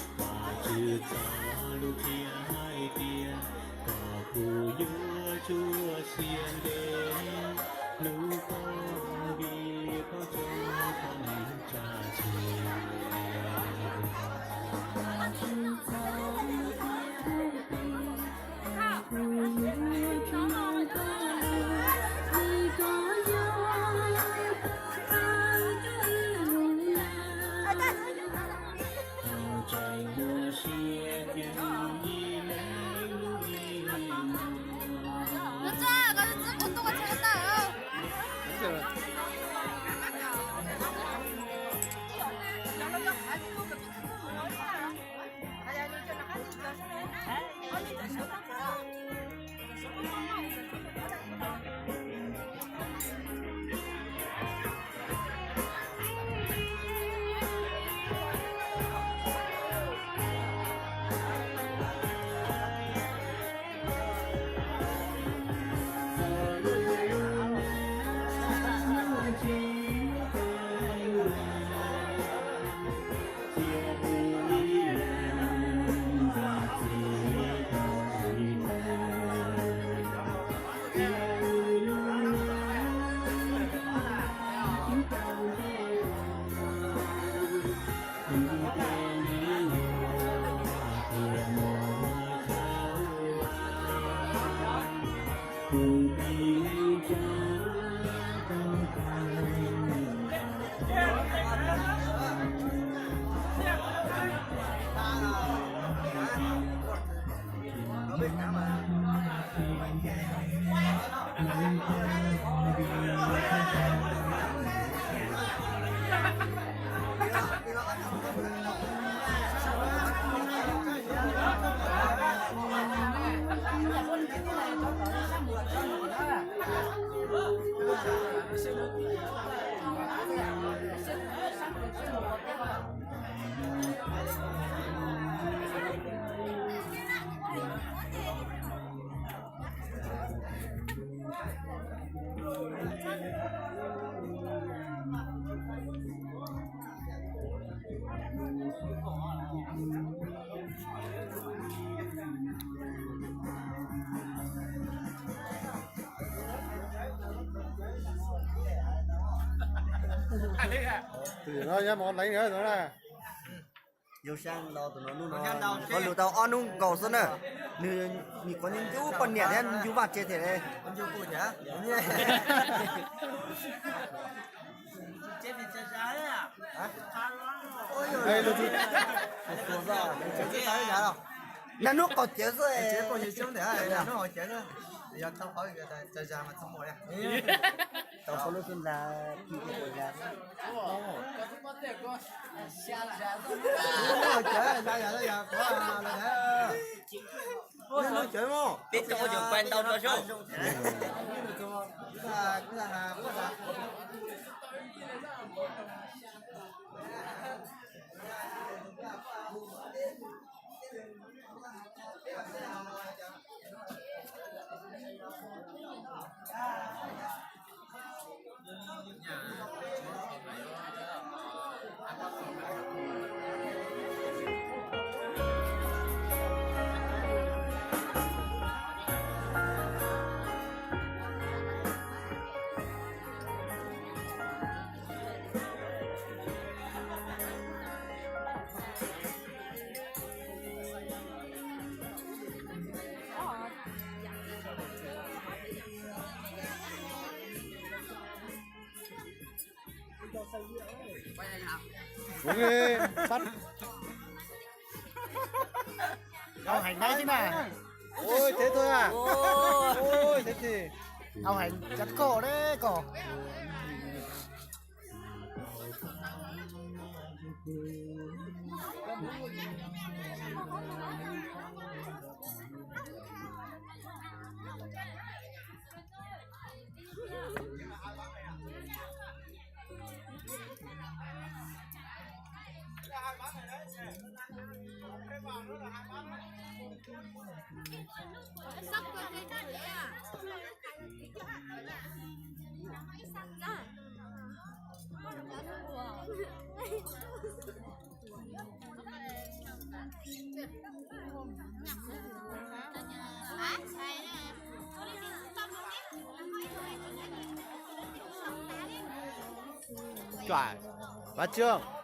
Vajtswv txoj lus qhia hais tias, koj puas yuav tsuas siab ntev hlub koj, vim liam koj txoj neej tsa txhia. Tus no yog mov leev no na. Yug xyaa los tus no hnub no, qhov lug tau ob hnub nkaus xwb na. Nws, nws kuj ncu poj niam thiab ncu vaj tse thiab li. Nag hnub qaug cev xwb. Tau qhov lub xub nta, peb tau cov pais ntau rau zoo. Ui, sab. Au heev nais xwb na. Ui, thế thôi à? Ui, thế thì au heev cov koj deb koj. Chuam, Pab Tswb,